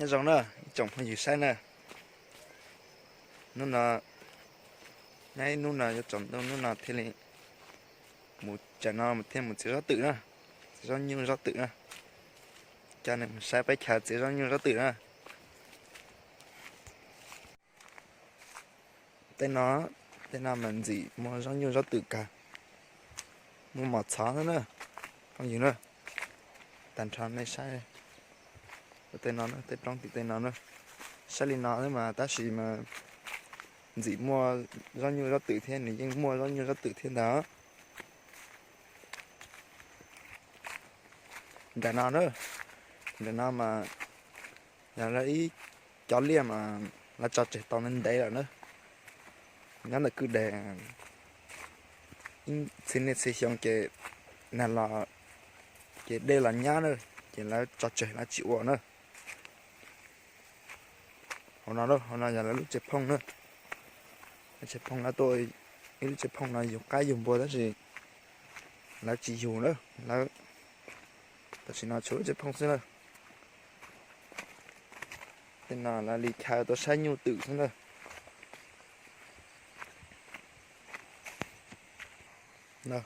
Nyob zoo na ib tsoom phooj ywg saib na, hnub no, nyob ib hnub no yuav tsaus ntuj hnub no thiaj li mus tsam no thiaj mus txiav zaub twm na, txiav zaub nyuj zaub twm na, coj nej mus saib peb chaw txiav zaub nyuj zaub twm na. Tej no, tej no mas ntxim muaj zaub nyuj zaub twm kawg, muaj mos txhov xwb na, phooj ywg na. Tag nrho nej saib tej no, tej roob tim tej no na, saib li no xwb mas tab sis mas ntxim muaj zaub nyuj zaub twm thiab, nws yeej muaj zaub nyuj zaub twm thiab ntag. Nram no na, nram no mas yog lawv ib cov liaj mas lawv tso tseg tau ntev lawm na. Nyob ntawm kwj deg txhia niaj txhia xyoo ces nag los ces dej los nyab na, ces lawv tso tseg lawv tsis ua na. Hauv no, hauv no yog lawv lub tsev phooj na. Lub tsev phooj lawv tuaj, ib lub tsev phooj no yug qaib yug npua tab sis lawv tsis yug na, lawv, tam sim no tshuav lub tsev phooj xwb na. Tej no lawv li chaw tuaj saib nyuj twm xwb na.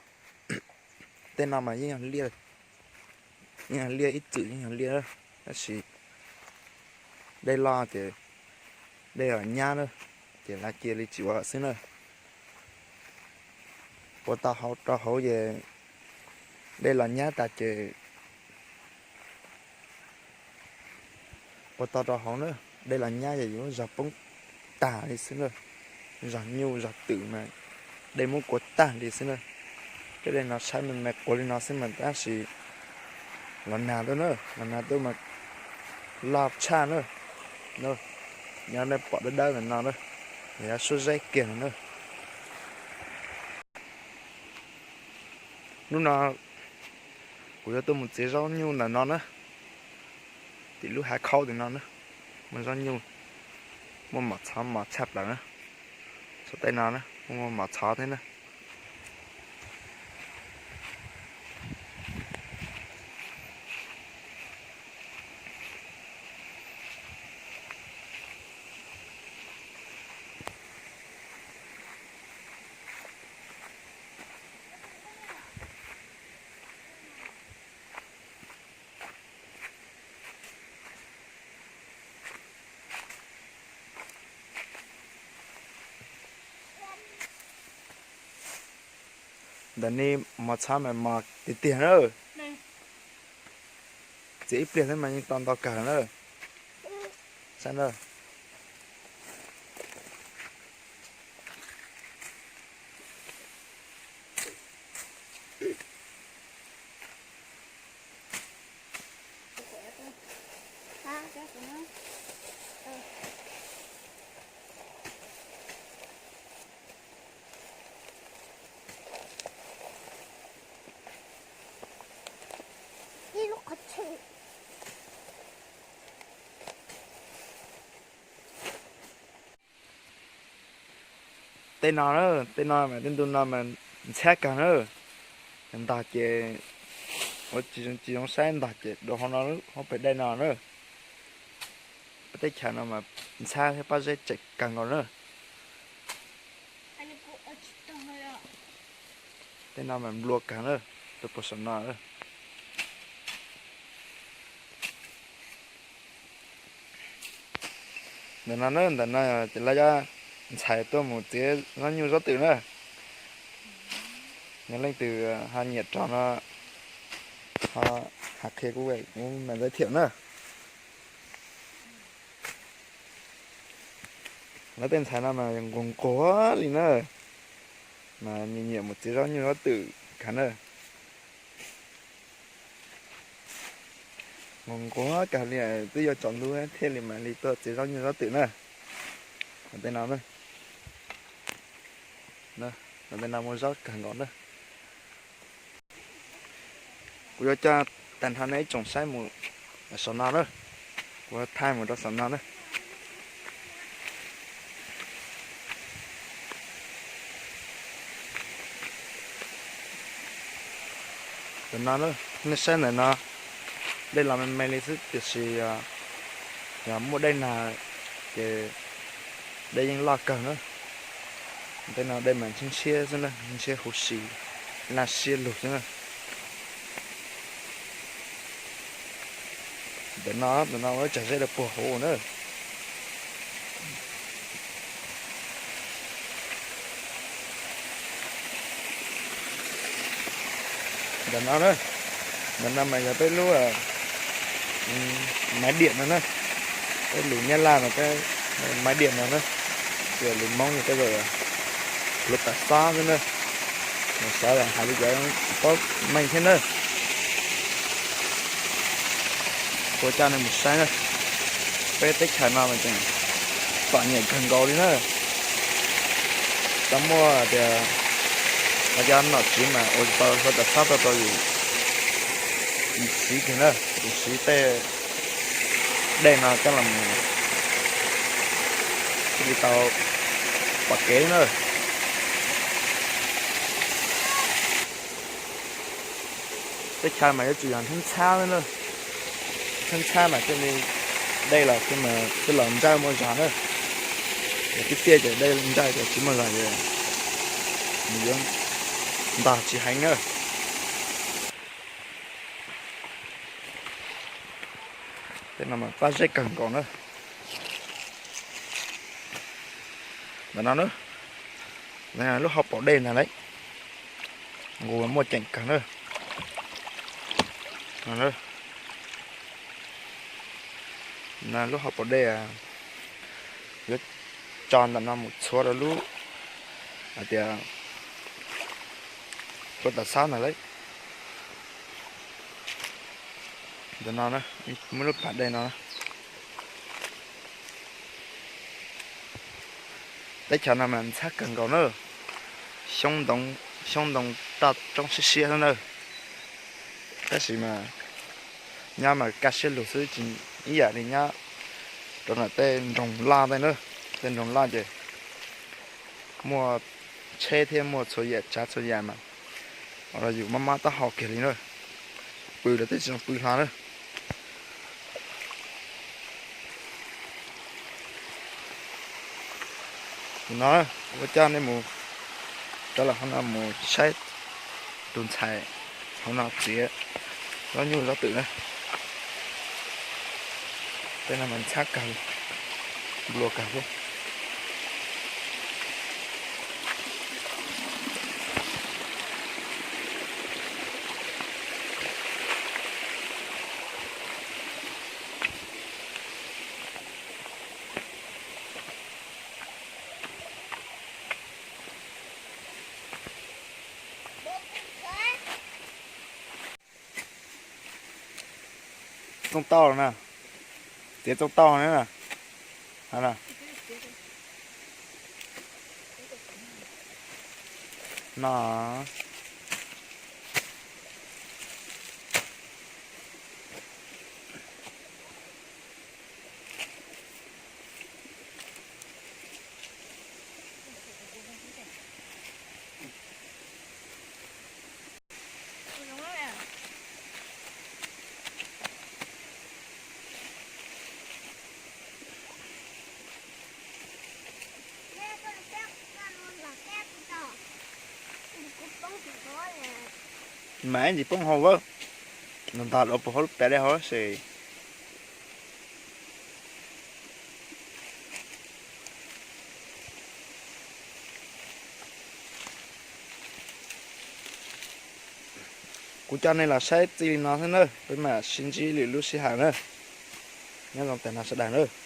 Tej no mas yeej yog liaj, yeej yog liaj ib txwm yeej yog liaj, tab sis dej loj ces dej los nyab na, ces lawv cia li tsis ua xwb na. Ua tau hauv rau hauv ces dej los nyab tas ces ua tau rau hauv na, dej los nyab ces yuav zog poob tag li xwb na, zog nyuj zog twm mas dej muab kuav tag li xwb na. Tej dej no saib me me quas li no xwb mas tab sis los nag tuaj na, los nag tuaj mas loj tshaj na. Nyob nej pom dawb dawb ntawm no na, yog suab zeb kiag no na. Hnub no kuv yuav tuaj mus txiav zaub nyuj ntawm no na, tim lub hav khaub tim no na, muaj zaub nyuj, muaj mos txhov mos tshaj plaws na. Saum tej no na muaj mos txhov thiab na. Ntawm no mos txhov mas mos tiag tiag na. Txiav ib pliag xwb mas yeej tau ntau kawg na. Saib na. Tej no, tej no mas tej ntu no mas ntxhab kawg na. Ntog ces ua tsis zoo saib, ntog ces dua hauv no, hauv pes dej no na. Peb teb chaws no mas ntxhab thiab pob zeb tseem kawg nkaus na. Tej no mas nplua kawg na, tuaj puag saum no. Ntawm no na, ntawm no ces lawv cov ntxhais tuaj mus txiav zaub nyuj zaub twm na. Yog leej twg ho nyiam rog no, ho hais qhia kuv, kuv mam giới thiệu na. Lawv tej ntxhais no mas nquag nquag li na, mas nyiam nyiam mus txiav zaub nyuj zaub twm kawg na. Nquag nquag kawg li, twb yuav tsaus ntuj thiaj li mam li tuaj txiav zaub nyuj zaub twm na. Tej no, tej no muaj zaub kawg nkaus na. Kuv yuav coj tag nrho nej ib tsoom saib mus saum no na. Kuv thaij mus rau saum no na. Ntawm no, nej saib ntawm no, dej los me me li xwb tiam sis Yog muaj dej nag ces dej yeej loj kawg na. Tej no dej mas ntshiab ntshiab xwb na, ntshiab huv si, laj siab lug xwb na. Ntawm no, ntawm no ua tsag zeb dawb puag huv na. Ntawm no na, ntawm no mas yog peb lub maiv diam no na. Peb lus Nyab Laj mas peb maiv diam no na, lus Hmoob yog peb lus tas xob xwb na. Xav hais li cas paub meej thiab na. Ua coj nej mus saib na, peb teb chaws no mas tseem txom nyem kawg nkaus li na. Tau muaj tias cov nom tswv mas ua tsis tau, ua tas xob tau rau yus, yus siv kiag na, yus siv tej dej no coj los mus thiaj li tau pom kev na. Teb chaws mas yuav tsum yog ntxhab ntxhab, ntxhab ntxhab mas thiaj li dej los thiaj los ntsawj muaj zog na. Yog tiaj tiaj ces dej ntsawj ces tsis muaj zog ces nws yuav ntog tsis heev na. Tej no mas paj zeb kawg nkaus na. Ntawm no na, lub hauv paus dej ntag lauj, nqus muaj ceem kawg na. Lub hauv paus dej yuav tso ntawm no mus txhua rau lub, hais tias, lub tas xob ntag lauj. Ntawm no muaj lub pas dej no. Teb chaws no mas ntxhab kawg nkaus na, xyoob ntoo roj roob siab siab xwb na. Tab sis mas nyob mas kaj siab lug xwb, tsis ib yam li nyob rau ntawm tej nroog loj ntawd na. Tej nroog loj ces muaj tsheb thiab muaj txhua yam tsav txhua yam mas ua rau yus mob mob taub hau kiag li na, pw los twb tsis zoo pw hlo na. Nim no ua coj nej mus rov los hauv no mus saib tus ntxhais hauv no txiav zaub nyuj zaub twm na. Tej no mas ntxhab kawg, nplua kawg xwb. Txooj tauj na, txiav txooj tauj na. No. Mas ntsis poob hauv, ntog ntog rau puag hauv lub pas dej hauv ces. Kuv coj nej los saib txij li no xwb na, peb mam sib ntsib lwm lub sij hawm na. Nyob zoo tag no sawv daws na.